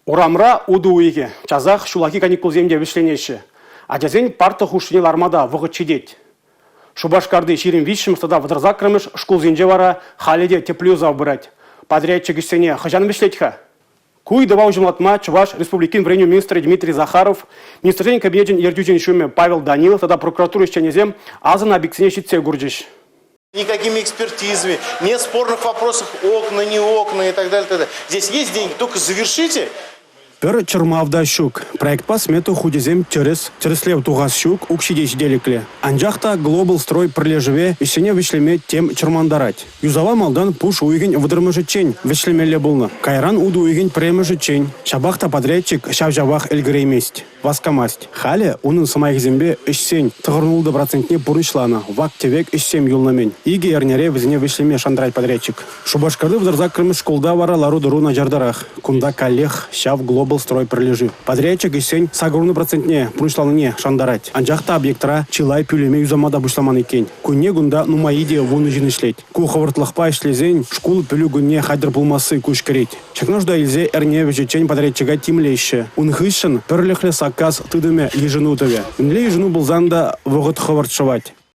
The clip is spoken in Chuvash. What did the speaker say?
Урамра утӑ уйӑхӗ. Часах ҫуллахи каникулсем те вӗҫленеҫҫӗ. Ачасен парта хушшине ларма та вӑхӑт ҫитет. Шупашкарти 23-мӗш тата 38-мӗш шкулсенче вара халӗ те тӗплӗ юсав пырать. Подрядчик ӗҫсене хӑҫан вӗҫлет-ха? Ку ыйтӑва уҫӑмлатма Чӑваш Республикин вӗренӳ министрӗ Дмитрий Захаров, Министрсен Кабинечӗн ертӳҫин ҫумӗ Павел Данилов тата прокуратура ӗҫченӗсем асӑннӑ объектсене ҫитсе курчӗҫ. Никакими экспертизами, нет спорных вопросов окна, не окна и так далее, так далее. Здесь есть деньги, только завершите. Пӗр чӑрмав та ҫук. Проектпа смета хучӗсем тӗрӗс, тӗрӗслев тухас ҫук, укҫи те ҫителӗклӗ. Анчах та «Глобал строй» пӗрлешӗве ӗҫсене вӗҫлеме тем чӑрмантарать. Юсава малтан пуш уйӑхӗн 30-мӗшӗччен вӗҫлемелле пулнӑ, кайран утӑ уйӑхӗн 1-мӗшӗччен. Ҫапах та подрядчик ҫав-ҫавах ӗлкӗреймест. Васкамасть. Халӗ унӑн сӑмахӗсемпе ӗҫсен 96 процентне пурнӑҫланӑ, вак-тӗвек ӗҫсем юлнӑ-мӗн. Икӗ эрнере вӗсене вӗҫлеме шантарать подрядчик. Шупашкарти 38-мӗш шкулта вара лару-тӑру начартарах. Кунта каллех ҫав «Глобал строй» пӗрлешӳ. Подрядчик ӗҫсен 80 процентне пурнӑҫланине шантарать. Анчах та объектра чылай пӳлӗме юсама та пуҫламан иккен. Кунне кунта нумаййи те вунӑ ҫын ӗҫлет. Ку хӑвӑртлӑхпа ӗҫлесен шкул пӗлӳ кунне хатӗр пулмасси куҫ кӗрет. Ҫакна шута илсе эрне вӗҫӗччен подрядчика тимлеҫҫӗ. Ун хыҫҫӑн пӗрлӗхлӗ саккас тытӑмӗ йышӑну тӑвӗ. Мӗнле йышӑну пулсан та вӑхӑт хӑвӑрт шӑвать.